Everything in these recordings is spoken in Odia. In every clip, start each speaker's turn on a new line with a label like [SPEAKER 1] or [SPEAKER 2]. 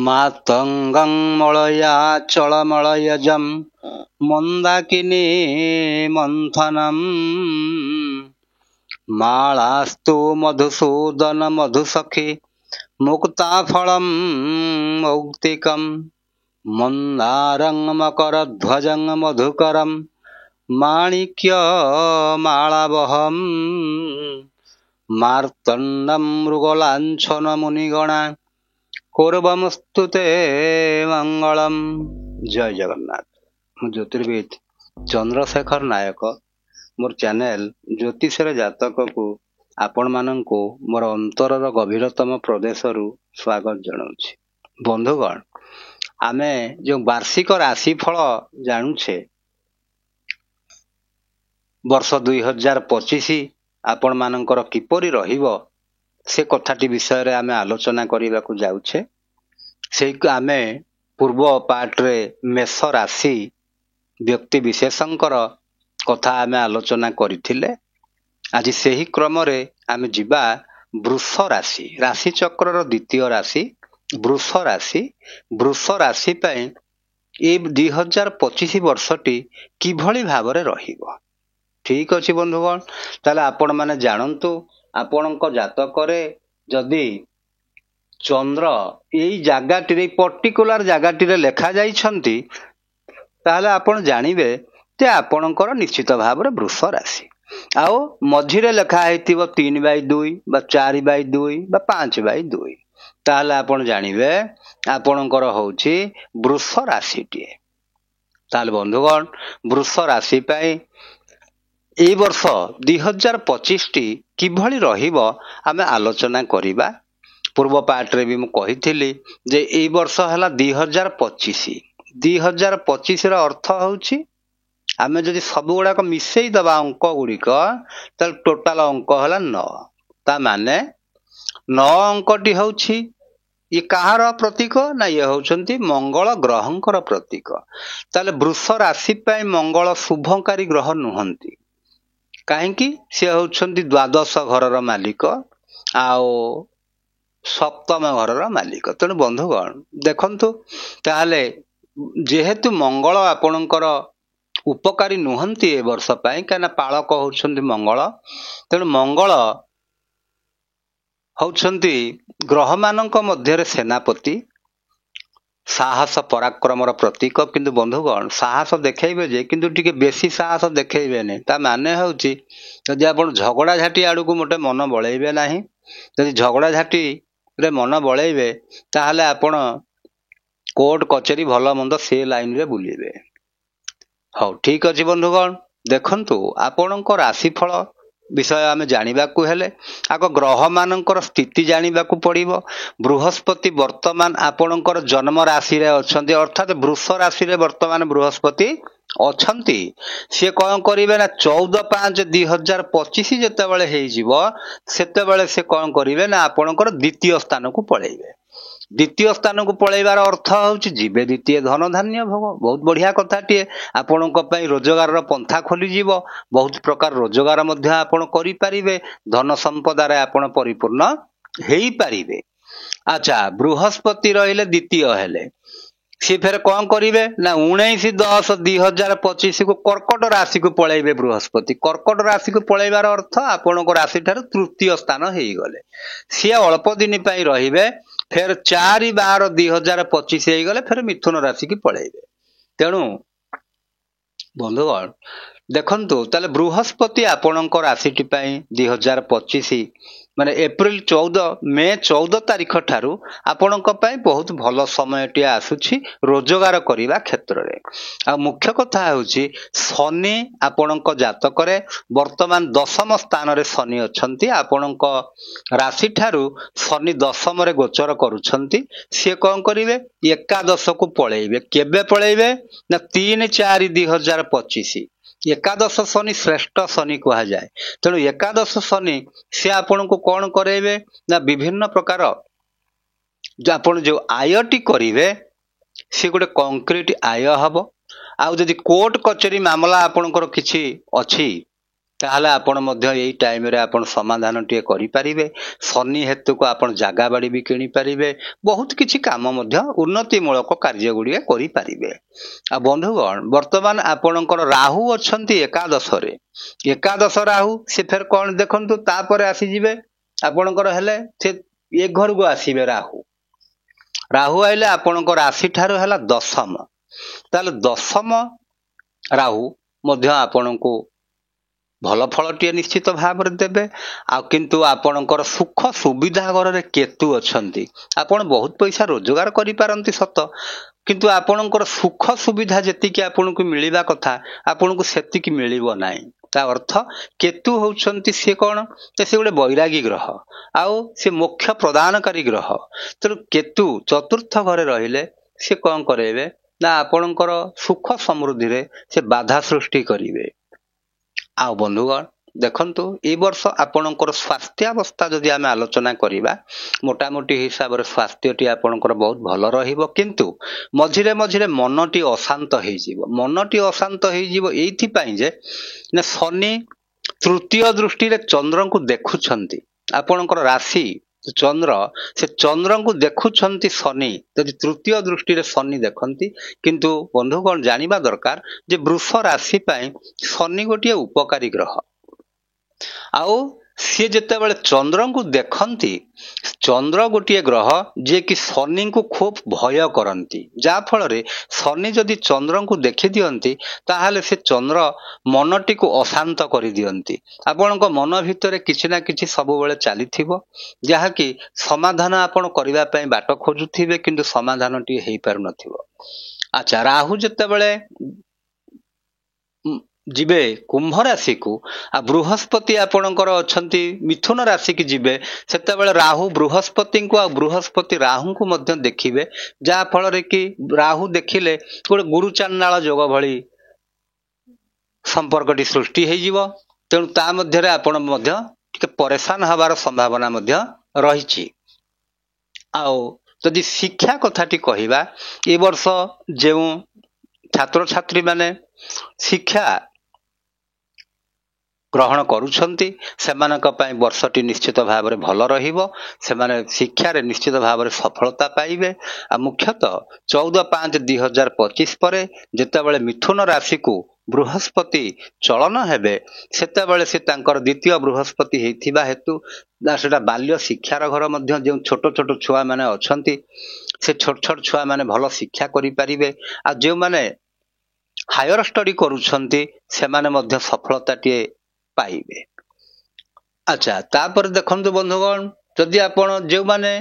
[SPEAKER 1] ମାତଙ୍ଗଂ ମଳୟାଚଳମଳୟଜಂ ମନ୍ଦାକିନୀ ମନ୍ଥନମ୍ ମାଳାସ୍ତୁ ମଧୁସୂଦନ ମଧୁସଖୀ ମୁକ୍ତାଫଳಂ ମୌକ୍ତିକಂ ମନ୍ଦାରଂ ମକରଧ୍ୱଜଂ ମଧୁକରಂ ମାଣିକ୍ୟ ମାଳାବହಂ ମାର୍ତ୍ତଣ୍ଡಂ ମୃଗଲାଞ୍ଛନ ମୁନିଗଣା କୁର୍ବମସ୍ତୁତେ ମଙ୍ଗଳମ୍। ଜୟ ଜଗନ୍ନାଥ। ମୁଁ ଜ୍ୟୋତିର୍ବିଦ ଚନ୍ଦ୍ରଶେଖର ନାୟକ, ମୋର ଚ୍ୟାନେଲ ଜ୍ୟୋତିଷର ଜାତକକୁ ଆପଣମାନଙ୍କୁ ମୋର ଅନ୍ତରର ଗଭୀରତମ ପ୍ରଦେଶରୁ ସ୍ୱାଗତ ଜଣାଉଛି। ବନ୍ଧୁଗଣ, ଆମେ ଯେଉଁ ବାର୍ଷିକ ରାଶିଫଳ ଜାଣୁଛେ, ବର୍ଷ 2025 ଆପଣମାନଙ୍କର କିପରି ରହିବ ସେ କଥାଟି ବିଷୟରେ ଆମେ ଆଲୋଚନା କରିବାକୁ ଯାଉଛେ। ସେଇ ଆମେ ପୂର୍ବ ପାର୍ଟରେ ମେଷ ରାଶି ବ୍ୟକ୍ତି ବିଶେଷଙ୍କର କଥା ଆମେ ଆଲୋଚନା କରିଥିଲେ। ଆଜି ସେହି କ୍ରମରେ ଆମେ ଯିବା ବୃଷ ରାଶି, ରାଶି ଚକ୍ରର ଦ୍ୱିତୀୟ ରାଶି ବୃଷ ରାଶି। ବୃଷ ରାଶି ପାଇଁ ଏଇ 2025 ବର୍ଷଟି କିଭଳି ଭାବରେ ରହିବ? ଠିକ ଅଛି ବନ୍ଧୁଗଣ, ତାହେଲେ ଆପଣମାନେ ଜାଣନ୍ତୁ, ଆପଣଙ୍କ ଜାତକରେ ଯଦି ଚନ୍ଦ୍ର ଏଇ ଜାଗାଟିରେ, ଏଇ ପର୍ଟିକୁଲାର ଜାଗାଟିରେ ଲେଖା ଯାଇଛନ୍ତି, ତାହେଲେ ଆପଣ ଜାଣିବେ ଯେ ଆପଣଙ୍କର ନିଶ୍ଚିତ ଭାବରେ ବୃଷ ରାଶି। ଆଉ ମଝିରେ ଲେଖା ହେଇଥିବ 3/2 ବା 4/2 ବା 5/2, ତାହେଲେ ଆପଣ ଜାଣିବେ ଆପଣଙ୍କର ହଉଛି ବୃଷ ରାଶିଟିଏ। ତାହେଲେ ବନ୍ଧୁଗଣ, ବୃଷ ରାଶି ପାଇଁ ଏଇ ବର୍ଷ 2025ଟି କିଭଳି ରହିବ ଆମେ ଆଲୋଚନା କରିବା। ପୂର୍ବ ପାର୍ଟରେ ବି ମୁଁ କହିଥିଲି ଯେ ଏଇ ବର୍ଷ ହେଲା 2025। 2025ର ଅର୍ଥ ହଉଛି, ଆମେ ଯଦି ସବୁ ଗୁଡାକ ମିଶେଇ ଦବା ଅଙ୍କ ଗୁଡ଼ିକ, ତାହେଲେ ଟୋଟାଲ ଅଙ୍କ ହେଲା 9। ତା ମାନେ 9 ଅଙ୍କଟି ହଉଛି ଇଏ କାହାର ପ୍ରତୀକ ନା ଇଏ ହଉଛନ୍ତି ମଙ୍ଗଳ ଗ୍ରହଙ୍କର ପ୍ରତୀକ। ତାହେଲେ ବୃଷ ରାଶି ପାଇଁ ମଙ୍ଗଳ ଶୁଭକାରୀ ଗ୍ରହ ନୁହନ୍ତି। କାହିଁକି? ସେ ହଉଛନ୍ତି ଦ୍ୱାଦଶ ଘରର ମାଲିକ ଆଉ ସପ୍ତମ ଘରର ମାଲିକ। ତେଣୁ ବନ୍ଧୁଗଣ ଦେଖନ୍ତୁ, ତାହେଲେ ଯେହେତୁ ମଙ୍ଗଳ ଆପଣଙ୍କର ଉପକାରୀ ନୁହନ୍ତି ଏ ବର୍ଷ ପାଇଁ, କାହିଁକିନା ପାଳକ ହଉଛନ୍ତି ମଙ୍ଗଳ, ତେଣୁ ମଙ୍ଗଳ ହଉଛନ୍ତି ଗ୍ରହମାନଙ୍କ ମଧ୍ୟରେ ସେନାପତି, ସାହସ ପରାକ୍ରମର ପ୍ରତୀକ। କିନ୍ତୁ ବନ୍ଧୁଗଣ, ସାହସ ଦେଖେଇବେ ଯେ, କିନ୍ତୁ ଟିକେ ବେଶୀ ସାହସ ଦେଖେଇବେନି। ତା ମାନେ ହଉଛି ଯଦି ଆପଣ ଝଗଡ଼ାଝାଟି ଆଡ଼କୁ ମୋଟେ ମନ ବଳେଇବେ ନାହିଁ। ଯଦି ଝଗଡ଼ାଝାଟିରେ ମନ ବଳେଇବେ, ତାହେଲେ ଆପଣ କୋର୍ଟ କଚେରୀ ଭଲ ମନ୍ଦ ସେ ଲାଇନରେ ବୁଲିବେ। ହଉ, ଠିକ ଅଛି ବନ୍ଧୁଗଣ, ଦେଖନ୍ତୁ, ଆପଣଙ୍କ ରାଶିଫଳ ବିଷୟ ଆମେ ଜାଣିବାକୁ ହେଲେ ଆଗ ଗ୍ରହମାନଙ୍କର ସ୍ଥିତି ଜାଣିବାକୁ ପଡ଼ିବ। ବୃହସ୍ପତି ବର୍ତ୍ତମାନ ଆପଣଙ୍କର ଜନ୍ମ ରାଶିରେ ଅଛନ୍ତି, ଅର୍ଥାତ୍ ବୃଷ ରାଶିରେ ବର୍ତ୍ତମାନ ବୃହସ୍ପତି ଅଛନ୍ତି। ସିଏ କଣ କରିବେ ନା 14/5/2025 ଯେତେବେଳେ ହେଇଯିବ, ସେତେବେଳେ ସେ କଣ କରିବେ ନା ଆପଣଙ୍କର ଦ୍ୱିତୀୟ ସ୍ଥାନକୁ ପଳେଇବେ। ଦ୍ୱିତୀୟ ସ୍ଥାନକୁ ପଳେଇବାର ଅର୍ଥ ହଉଛି ଯିବେ ଦ୍ୱିତୀୟ ଧନ ଧାନ୍ୟ ଭୋଗ। ବହୁତ ବଢିଆ କଥାଟିଏ, ଆପଣଙ୍କ ପାଇଁ ରୋଜଗାରର ପନ୍ଥା ଖୋଲିଯିବ। ବହୁତ ପ୍ରକାର ରୋଜଗାର ମଧ୍ୟ ଆପଣ କରିପାରିବେ, ଧନ ସମ୍ପଦାରେ ଆପଣ ପରିପୂର୍ଣ୍ଣ ହେଇପାରିବେ। ଆଚ୍ଛା, ବୃହସ୍ପତି ରହିଲେ ଦ୍ୱିତୀୟ ହେଲେ, ସିଏ ଫେର କଣ କରିବେ ନା 19/10/2025କୁ କର୍କଟ ରାଶିକୁ ପଳେଇବେ ବୃହସ୍ପତି। କର୍କଟ ରାଶିକୁ ପଳେଇବାର ଅର୍ଥ ଆପଣଙ୍କ ରାଶି ଠାରୁ ତୃତୀୟ ସ୍ଥାନ ହେଇଗଲେ। ସିଏ ଅଳ୍ପ ଦିନ ପାଇଁ ରହିବେ, ଫେର 4/12/2025 ହେଇଗଲେ ଫେର ମିଥୁନ ରାଶିକି ପଳେଇବେ। ତେଣୁ ବନ୍ଧୁଗଣ ଦେଖନ୍ତୁ, ତାହେଲେ ବୃହସ୍ପତି ଆପଣଙ୍କ ରାଶିଟି ପାଇଁ 2025 ମାନେ ଏପ୍ରିଲ 14, ମେ 14 ତାରିଖ ଠାରୁ ଆପଣଙ୍କ ପାଇଁ ବହୁତ ଭଲ ସମୟଟିଏ ଆସୁଛି ରୋଜଗାର କରିବା କ୍ଷେତ୍ରରେ। ଆଉ ମୁଖ୍ୟ କଥା ହେଉଛି, ଶନି ଆପଣଙ୍କ ଜାତକରେ ବର୍ତ୍ତମାନ ଦଶମ ସ୍ଥାନରେ ଶନି ଅଛନ୍ତି। ଆପଣଙ୍କ ରାଶି ଠାରୁ ଶନି ଦଶମରେ ଗୋଚର କରୁଛନ୍ତି। ସିଏ କଣ କରିବେ? ଏକାଦଶକୁ ପଳେଇବେ। କେବେ ପଳେଇବେ ନା 3/4/2025। ଏକାଦଶ ଶନି ଶ୍ରେଷ୍ଠ ଶନି କୁହାଯାଏ। ତେଣୁ ଏକାଦଶ ଶନି ସେ ଆପଣଙ୍କୁ କଣ କରେଇବେ ନା ବିଭିନ୍ନ ପ୍ରକାର ଆପଣ ଯୋଉ ଆୟଟି କରିବେ, ସେ ଗୋଟେ କଂକ୍ରିଟ ଆୟ ହବ। ଆଉ ଯଦି କୋର୍ଟ କଚେରୀ ମାମଲା ଆପଣଙ୍କର କିଛି ଅଛି, ତାହେଲେ ଆପଣ ମଧ୍ୟ ଏଇ ଟାଇମରେ ଆପଣ ସମାଧାନଟିଏ କରିପାରିବେ। ଶନି ହେତୁକୁ ଆପଣ ଜାଗା ବାଡ଼ି ବି କିଣିପାରିବେ, ବହୁତ କିଛି କାମ ମଧ୍ୟ ଉନ୍ନତିମୂଳକ କାର୍ଯ୍ୟ ଗୁଡ଼ିଏ କରିପାରିବେ। ଆଉ ବନ୍ଧୁଗଣ, ବର୍ତ୍ତମାନ ଆପଣଙ୍କର ରାହୁ ଅଛନ୍ତି ଏକାଦଶରେ। ଏକାଦଶ ରାହୁ ସେ ଫେର କଣ ଦେଖନ୍ତୁ, ତାପରେ ଆସିଯିବେ ଆପଣଙ୍କର ହେଲେ ସେ ଏ ଘରକୁ ଆସିବେ ରାହୁ। ରାହୁ ଆଇଲେ ଆପଣଙ୍କ ରାଶି ଠାରୁ ହେଲା ଦଶମ। ତାହେଲେ ଦଶମ ରାହୁ ମଧ୍ୟ ଆପଣଙ୍କୁ ଭଲ ଫଳଟିଏ ନିଶ୍ଚିତ ଭାବରେ ଦେବେ। ଆଉ କିନ୍ତୁ ଆପଣଙ୍କର ସୁଖ ସୁବିଧା ଘରରେ କେତୁ ଅଛନ୍ତି। ଆପଣ ବହୁତ ପଇସା ରୋଜଗାର କରିପାରନ୍ତି ସତ, କିନ୍ତୁ ଆପଣଙ୍କର ସୁଖ ସୁବିଧା ଯେତିକି ଆପଣଙ୍କୁ ମିଳିବା କଥା ଆପଣଙ୍କୁ ସେତିକି ମିଳିବ ନାହିଁ। ତା ଅର୍ଥ କେତୁ ହଉଛନ୍ତି ସିଏ କଣ, ସେ ଗୋଟେ ବୈରାଗୀ ଗ୍ରହ ଆଉ ସେ ମୋକ୍ଷ ପ୍ରଦାନକାରୀ ଗ୍ରହ। ତେଣୁ କେତୁ ଚତୁର୍ଥ ଘରେ ରହିଲେ ସେ କଣ କରାଇବେ ନା ଆପଣଙ୍କର ସୁଖ ସମୃଦ୍ଧିରେ ସେ ବାଧା ସୃଷ୍ଟି କରିବେ। ଆଉ ବନ୍ଧୁଗଣ ଦେଖନ୍ତୁ, ଏଇ ବର୍ଷ ଆପଣଙ୍କର ସ୍ୱାସ୍ଥ୍ୟାବସ୍ଥା ଯଦି ଆମେ ଆଲୋଚନା କରିବା, ମୋଟାମୋଟି ହିସାବରେ ସ୍ୱାସ୍ଥ୍ୟଟି ଆପଣଙ୍କର ବହୁତ ଭଲ ରହିବ, କିନ୍ତୁ ମଝିରେ ମଝିରେ ମନଟି ଅଶାନ୍ତ ହେଇଯିବ। ମନଟି ଅଶାନ୍ତ ହେଇଯିବ ଏଇଥିପାଇଁ ଯେ ନା ଶନି ତୃତୀୟ ଦୃଷ୍ଟିରେ ଚନ୍ଦ୍ରଙ୍କୁ ଦେଖୁଛନ୍ତି। ଆପଣଙ୍କର ରାଶି ଚନ୍ଦ୍ର, ସେ ଚନ୍ଦ୍ରଙ୍କୁ ଦେଖୁଛନ୍ତି ଶନି। ଯଦି ତୃତୀୟ ଦୃଷ୍ଟିରେ ଶନି ଦେଖନ୍ତି, କିନ୍ତୁ ବନ୍ଧୁଗଣ ଜାଣିବା ଦରକାର ଯେ ବୃଷ ରାଶି ପାଇଁ ଶନି ଗୋଟିଏ ଉପକାରୀ ଗ୍ରହ। ଆଉ ସିଏ ଯେତେବେଳେ ଚନ୍ଦ୍ରଙ୍କୁ ଦେଖନ୍ତି, ଚନ୍ଦ୍ର ଗୋଟିଏ ଗ୍ରହ ଯିଏକି ଶନିଙ୍କୁ ଖୁବ୍ ଭୟ କରନ୍ତି, ଯାହାଫଳରେ ଶନି ଯଦି ଚନ୍ଦ୍ରଙ୍କୁ ଦେଖିଦିଅନ୍ତି ତାହେଲେ ସେ ଚନ୍ଦ୍ର ମନଟିକୁ ଅଶାନ୍ତ କରିଦିଅନ୍ତି। ଆପଣଙ୍କ ମନ ଭିତରେ କିଛି ନା କିଛି ସବୁବେଳେ ଚାଲିଥିବ, ଯାହାକି ସମାଧାନ ଆପଣ କରିବା ପାଇଁ ବାଟ ଖୋଜୁଥିବେ, କିନ୍ତୁ ସମାଧାନଟିଏ ହେଇପାରୁନଥିବ। ଆଚ୍ଛା, ରାହୁ ଯେତେବେଳେ ଯିବେ କୁମ୍ଭ ରାଶିକୁ ଆଉ ବୃହସ୍ପତି ଆପଣଙ୍କର ଅଛନ୍ତି ମିଥୁନ ରାଶିକି ଯିବେ, ସେତେବେଳେ ରାହୁ ବୃହସ୍ପତିଙ୍କୁ ଆଉ ବୃହସ୍ପତି ରାହୁଙ୍କୁ ମଧ୍ୟ ଦେଖିବେ, ଯାହା ଫଳରେ କି ରାହୁ ଦେଖିଲେ ଗୋଟେ ଗୁରୁଚାଣ୍ଡାଳ ଯୋଗ ଭଳି ସମ୍ପର୍କଟି ସୃଷ୍ଟି ହେଇଯିବ। ତେଣୁ ତା ମଧ୍ୟରେ ଆପଣ ମଧ୍ୟ ଟିକେ ପରେଶାନ ହେବାର ସମ୍ଭାବନା ମଧ୍ୟ ରହିଛି। ଆଉ ଯଦି ଶିକ୍ଷା କଥାଟି କହିବା, ଏ ବର୍ଷ ଯେଉଁ ଛାତ୍ରଛାତ୍ରୀମାନେ ଶିକ୍ଷା ଗ୍ରହଣ କରୁଛନ୍ତି ସେମାନଙ୍କ ପାଇଁ ବର୍ଷଟି ନିଶ୍ଚିତ ଭାବରେ ଭଲ ରହିବ। ସେମାନେ ଶିକ୍ଷାରେ ନିଶ୍ଚିତ ଭାବରେ ସଫଳତା ପାଇବେ। ଆଉ ମୁଖ୍ୟତଃ 14/5/2025 ପରେ ଯେତେବେଳେ ମିଥୁନ ରାଶିକୁ ବୃହସ୍ପତି ଚଳନ ହେବେ, ସେତେବେଳେ ସେ ତାଙ୍କର ଦ୍ୱିତୀୟ ବୃହସ୍ପତି ହେଇଥିବା ହେତୁ ସେଟା ବାଲ୍ୟ ଶିକ୍ଷାର ଘର ମଧ୍ୟ, ଯେଉଁ ଛୋଟ ଛୋଟ ଛୁଆମାନେ ଅଛନ୍ତି ସେ ଛୋଟ ଛୋଟ ଛୁଆମାନେ ଭଲ ଶିକ୍ଷା କରିପାରିବେ। ଆଉ ଯେଉଁମାନେ ହାୟର ଷ୍ଟଡି କରୁଛନ୍ତି ସେମାନେ ମଧ୍ୟ ସଫଳତାଟିଏ ପାଇବେ। ଆଚ୍ଛା, ତାପରେ ଦେଖନ୍ତୁ ବନ୍ଧୁଗଣ, ଯଦି ଆପଣ ଯେଉଁମାନେ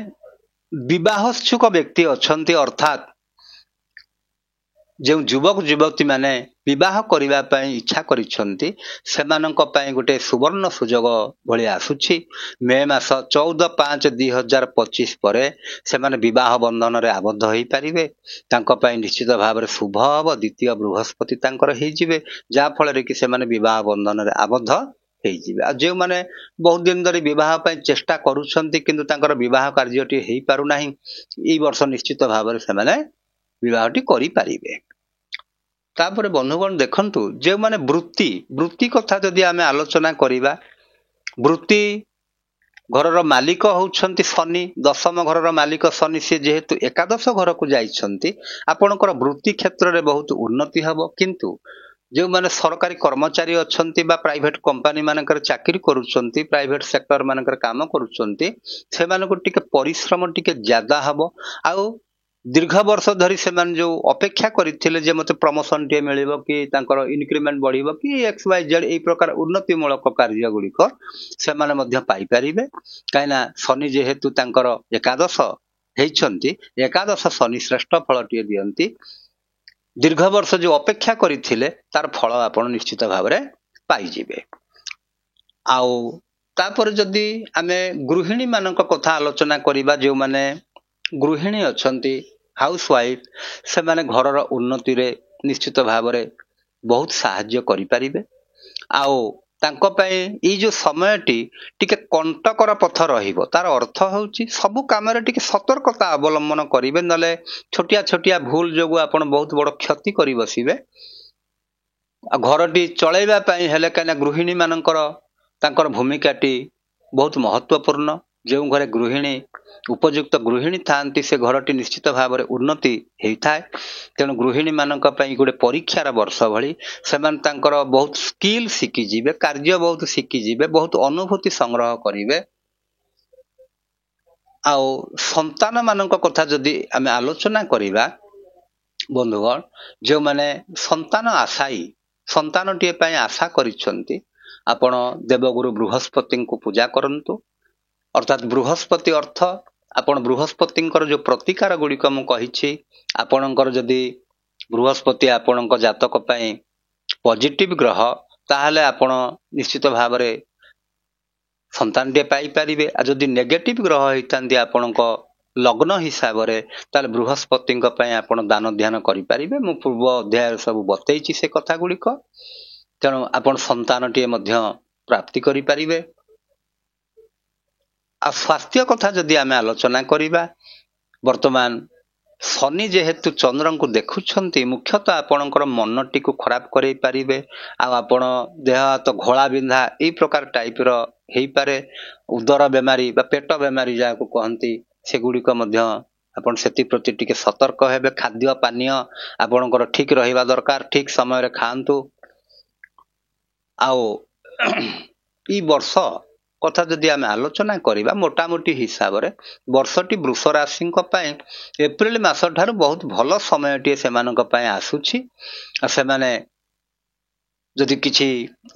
[SPEAKER 1] ବିବାହୋତ୍ସୁକ ବ୍ୟକ୍ତି ଅଛନ୍ତି, ଅର୍ଥାତ୍ ଯେଉଁ ଯୁବକ ଯୁବତୀ ମାନେ ବିବାହ କରିବା ପାଇଁ ଇଚ୍ଛା କରିଛନ୍ତି, ସେମାନଙ୍କ ପାଇଁ ଗୋଟେ ସୁବର୍ଣ୍ଣ ସୁଯୋଗ ଭଳି ଆସୁଛି। ମେ ମାସ 14/5/2025 ପରେ ସେମାନେ ବିବାହ ବନ୍ଧନରେ ଆବଦ୍ଧ ହେଇପାରିବେ। ତାଙ୍କ ପାଇଁ ନିଶ୍ଚିତ ଭାବରେ ଶୁଭ ହବ। ଦ୍ୱିତୀୟ ବୃହସ୍ପତି ତାଙ୍କର ହେଇଯିବେ, ଯାହାଫଳରେ କି ସେମାନେ ବିବାହ ବନ୍ଧନରେ ଆବଦ୍ଧ ହେଇଯିବେ। ଆଉ ଯେଉଁମାନେ ବହୁତ ଦିନ ଧରି ବିବାହ ପାଇଁ ଚେଷ୍ଟା କରୁଛନ୍ତି କିନ୍ତୁ ତାଙ୍କର ବିବାହ କାର୍ଯ୍ୟଟି ହେଇପାରୁନାହିଁ, ଏଇ ବର୍ଷ ନିଶ୍ଚିତ ଭାବରେ ସେମାନେ ବିବାହଟି କରିପାରିବେ। ତାପରେ ବନ୍ଧୁଗଣ ଦେଖନ୍ତୁ, ଯେଉଁମାନେ ବୃତ୍ତି କଥା ଯଦି ଆମେ ଆଲୋଚନା କରିବା, ବୃତ୍ତି ଘରର ମାଲିକ ହଉଛନ୍ତି ଶନି, ଦଶମ ଘରର ମାଲିକ ଶନି। ସିଏ ଯେହେତୁ ଏକାଦଶ ଘରକୁ ଯାଇଛନ୍ତି, ଆପଣଙ୍କର ବୃତ୍ତି କ୍ଷେତ୍ରରେ ବହୁତ ଉନ୍ନତି ହବ। କିନ୍ତୁ ଯେଉଁମାନେ ସରକାରୀ କର୍ମଚାରୀ ଅଛନ୍ତି ବା ପ୍ରାଇଭେଟ କମ୍ପାନୀ ମାନଙ୍କରେ ଚାକିରି କରୁଛନ୍ତି, ପ୍ରାଇଭେଟ ସେକ୍ଟର ମାନଙ୍କରେ କାମ କରୁଛନ୍ତି, ସେମାନଙ୍କୁ ଟିକେ ପରିଶ୍ରମ ଟିକେ ଜ୍ୟାଦା ହବ। ଆଉ ଦୀର୍ଘ ବର୍ଷ ଧରି ସେମାନେ ଯୋଉ ଅପେକ୍ଷା କରିଥିଲେ ଯେ ମତେ ପ୍ରମୋସନଟିଏ ମିଳିବ କି ତାଙ୍କର ଇନକ୍ରିମେଣ୍ଟ ବଢିବ କି ଏକ୍ସ ୱାଇ ଜେଡ୍, ଏଇ ପ୍ରକାର ଉନ୍ନତିମୂଳକ କାର୍ଯ୍ୟ ଗୁଡ଼ିକ ସେମାନେ ମଧ୍ୟ ପାଇପାରିବେ। କାହିଁକିନା ଶନି ଯେହେତୁ ତାଙ୍କର ଏକାଦଶ ହେଇଛନ୍ତି, ଏକାଦଶ ଶନି ଶ୍ରେଷ୍ଠ ଫଳଟିଏ ଦିଅନ୍ତି। ଦୀର୍ଘ ବର୍ଷ ଯୋଉ ଅପେକ୍ଷା କରିଥିଲେ ତାର ଫଳ ଆପଣ ନିଶ୍ଚିତ ଭାବରେ ପାଇଯିବେ। ଆଉ ତାପରେ ଯଦି ଆମେ ଗୃହିଣୀ ମାନଙ୍କ କଥା ଆଲୋଚନା କରିବା, ଯେଉଁମାନେ ଗୃହିଣୀ ଅଛନ୍ତି, ହାଉସ ୱାଇଫ, ସେମାନେ ଘରର ଉନ୍ନତିରେ ନିଶ୍ଚିତ ଭାବରେ ବହୁତ ସାହାଯ୍ୟ କରିପାରିବେ। ଆଉ ତାଙ୍କ ପାଇଁ ଏଇ ଯୋଉ ସମୟଟି ଟିକେ କଣ୍ଟକର ପଥ ରହିବ। ତାର ଅର୍ଥ ହଉଛି ସବୁ କାମରେ ଟିକେ ସତର୍କତା ଅବଲମ୍ବନ କରିବେ, ନହେଲେ ଛୋଟିଆ ଛୋଟିଆ ଭୁଲ ଯୋଗୁଁ ଆପଣ ବହୁତ ବଡ କ୍ଷତି କରି ବସିବେ। ଆଉ ଘରଟି ଚଳାଇବା ପାଇଁ ହେଲେ, କାହିଁକିନା ଗୃହିଣୀମାନଙ୍କର ତାଙ୍କର ଭୂମିକାଟି ବହୁତ ମହତ୍ତ୍ୱପୂର୍ଣ୍ଣ। ଯେଉଁ ଘରେ ଗୃହିଣୀ, ଉପଯୁକ୍ତ ଗୃହିଣୀ ଥାଆନ୍ତି, ସେ ଘରଟି ନିଶ୍ଚିତ ଭାବରେ ଉନ୍ନତି ହେଇଥାଏ। ତେଣୁ ଗୃହିଣୀମାନଙ୍କ ପାଇଁ ଗୋଟେ ପରୀକ୍ଷାର ବର୍ଷ ଭଳି। ସେମାନେ ତାଙ୍କର ବହୁତ ସ୍କିଲ୍ ଶିଖିଯିବେ, କାର୍ଯ୍ୟ ବହୁତ ଶିଖିଯିବେ, ବହୁତ ଅନୁଭୂତି ସଂଗ୍ରହ କରିବେ। ଆଉ ସନ୍ତାନମାନଙ୍କ କଥା ଯଦି ଆମେ ଆଲୋଚନା କରିବା ବନ୍ଧୁଗଣ, ଯେଉଁମାନେ ସନ୍ତାନ ଆଶାୟୀ, ସନ୍ତାନଟିଏ ପାଇଁ ଆଶା କରିଛନ୍ତି, ଆପଣ ଦେବଗୁରୁ ବୃହସ୍ପତିଙ୍କୁ ପୂଜା କରନ୍ତୁ। ଅର୍ଥାତ୍ ବୃହସ୍ପତି ଅର୍ଥ ଆପଣ ବୃହସ୍ପତିଙ୍କର ଯେଉଁ ପ୍ରତିକାର ଗୁଡ଼ିକ ମୁଁ କହିଛି, ଆପଣଙ୍କର ଯଦି ବୃହସ୍ପତି ଆପଣଙ୍କ ଜାତକ ପାଇଁ ପଜିଟିଭ ଗ୍ରହ, ତାହେଲେ ଆପଣ ନିଶ୍ଚିତ ଭାବରେ ସନ୍ତାନଟିଏ ପାଇପାରିବେ। ଆଉ ଯଦି ନେଗେଟିଭ ଗ୍ରହ ହେଇଥାନ୍ତି ଆପଣଙ୍କ ଲଗ୍ନ ହିସାବରେ, ତାହେଲେ ବୃହସ୍ପତିଙ୍କ ପାଇଁ ଆପଣ ଦାନ ଧ୍ୟାନ କରିପାରିବେ। ମୁଁ ପୂର୍ବ ଅଧ୍ୟାୟରେ ସବୁ ବତେଇଛି ସେ କଥା ଗୁଡ଼ିକ। ତେଣୁ ଆପଣ ସନ୍ତାନଟିଏ ମଧ୍ୟ ପ୍ରାପ୍ତି କରିପାରିବେ। ଆଉ ସ୍ୱାସ୍ଥ୍ୟ କଥା ଯଦି ଆମେ ଆଲୋଚନା କରିବା, ବର୍ତ୍ତମାନ ଶନି ଯେହେତୁ ଚନ୍ଦ୍ରଙ୍କୁ ଦେଖୁଛନ୍ତି, ମୁଖ୍ୟତଃ ଆପଣଙ୍କର ମନଟିକୁ ଖରାପ କରେଇ ପାରିବେ। ଆଉ ଆପଣ ଦେହ ହାତ ଘୋଳା ବିନ୍ଧା ଏଇ ପ୍ରକାର ଟାଇପର ହେଇପାରେ। ଉଦର ବେମାରୀ ବା ପେଟ ବେମାରୀ ଯାହାକୁ କହନ୍ତି, ସେଗୁଡ଼ିକ ମଧ୍ୟ ଆପଣ ସେଥିପ୍ରତି ଟିକେ ସତର୍କ ହେବେ। ଖାଦ୍ୟ ପାନୀୟ ଆପଣଙ୍କର ଠିକ ରହିବା ଦରକାର, ଠିକ ସମୟରେ ଖାଆନ୍ତୁ। ଆଉ ଏଇ ବର୍ଷ କଥା ଯଦି ଆମେ ଆଲୋଚନା କରିବା, ମୋଟାମୋଟି ହିସାବରେ ବର୍ଷଟି ବୃଷ ରାଶିଙ୍କ ପାଇଁ ଏପ୍ରିଲ ମାସ ଠାରୁ ବହୁତ ଭଲ ସମୟଟିଏ ସେମାନଙ୍କ ପାଇଁ ଆସୁଛି। ଆଉ ସେମାନେ ଯଦି କିଛି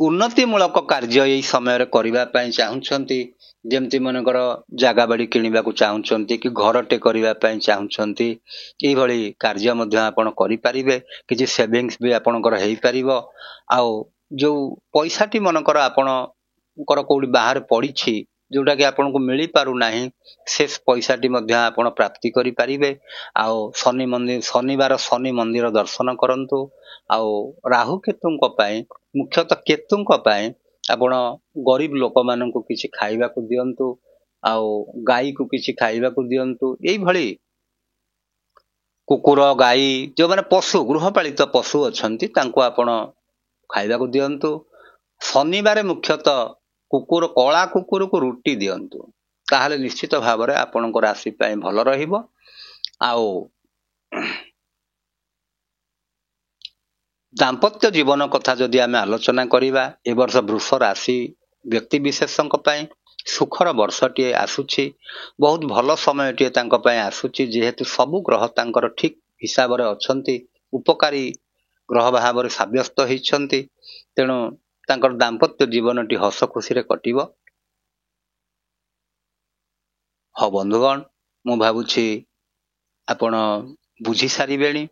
[SPEAKER 1] ଉନ୍ନତିମୂଳକ କାର୍ଯ୍ୟ ଏଇ ସମୟରେ କରିବା ପାଇଁ ଚାହୁଁଛନ୍ତି, ଯେମିତି ମନେକର ଜାଗା ବାଡ଼ି କିଣିବାକୁ ଚାହୁଁଛନ୍ତି କି ଘରଟେ କରିବା ପାଇଁ ଚାହୁଁଛନ୍ତି, ଏଇଭଳି କାର୍ଯ୍ୟ ମଧ୍ୟ ଆପଣ କରିପାରିବେ। କିଛି ସେଭିଙ୍ଗସ୍ ବି ଆପଣଙ୍କର ହେଇପାରିବ। ଆଉ ଯୋଉ ପଇସାଟି ମନେକର ଆପଣଙ୍କର କୋଉଠି ବାହାରେ ପଡ଼ିଛି, ଯୋଉଟାକି ଆପଣଙ୍କୁ ମିଳିପାରୁନାହିଁ, ସେ ପଇସାଟି ମଧ୍ୟ ଆପଣ ପ୍ରାପ୍ତି କରିପାରିବେ। ଆଉ ଶନି ମନ୍ଦିର, ଶନିବାର ଶନି ମନ୍ଦିର ଦର୍ଶନ କରନ୍ତୁ। ଆଉ ରାହୁ କେତୁଙ୍କ ପାଇଁ, ମୁଖ୍ୟତଃ କେତୁଙ୍କ ପାଇଁ ଆପଣ ଗରିବ ଲୋକମାନଙ୍କୁ କିଛି ଖାଇବାକୁ ଦିଅନ୍ତୁ, ଆଉ ଗାଈକୁ କିଛି ଖାଇବାକୁ ଦିଅନ୍ତୁ। ଏଇଭଳି କୁକୁର, ଗାଈ, ଯେଉଁମାନେ ପଶୁ, ଗୃହପାଳିତ ପଶୁ ଅଛନ୍ତି, ତାଙ୍କୁ ଆପଣ ଖାଇବାକୁ ଦିଅନ୍ତୁ। ଶନିବାର ମୁଖ୍ୟତଃ କୁକୁର, କଳା କୁକୁରକୁ ରୁଟି ଦିଅନ୍ତୁ, ତାହେଲେ ନିଶ୍ଚିତ ଭାବରେ ଆପଣଙ୍କ ରାଶି ପାଇଁ ଭଲ ରହିବ। ଆଉ ଦାମ୍ପତ୍ୟ ଜୀବନ କଥା ଯଦି ଆମେ ଆଲୋଚନା କରିବା, ଏ ବର୍ଷ ବୃଷ ରାଶି ବ୍ୟକ୍ତି ବିଶେଷଙ୍କ ପାଇଁ ସୁଖର ବର୍ଷଟିଏ ଆସୁଛି। ବହୁତ ଭଲ ସମୟଟିଏ ତାଙ୍କ ପାଇଁ ଆସୁଛି, ଯେହେତୁ ସବୁ ଗ୍ରହ ତାଙ୍କର ଠିକ ହିସାବରେ ଅଛନ୍ତି, ଉପକାରୀ ଗ୍ରହ ଭାବରେ ସାବ୍ୟସ୍ତ ହେଇଛନ୍ତି। ତେଣୁ ତାଙ୍କର ଦାମ୍ପତ୍ୟ ଜୀବନଟି ହସ ଖୁସିରେ କଟିବ। ହଉ ବନ୍ଧୁଗଣ, ମୁଁ ଭାବୁଛି ଆପଣ ବୁଝି ସାରିବେଣି।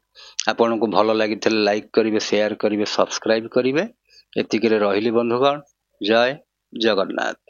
[SPEAKER 1] ଆପଣଙ୍କୁ ଭଲ ଲାଗିଥିଲେ ଲାଇକ୍ କରିବେ, ସେୟାର କରିବେ, ସବସ୍କ୍ରାଇବ କରିବେ। ଏତିକିରେ ରହିଲି ବନ୍ଧୁଗଣ। ଜୟ ଜଗନ୍ନାଥ।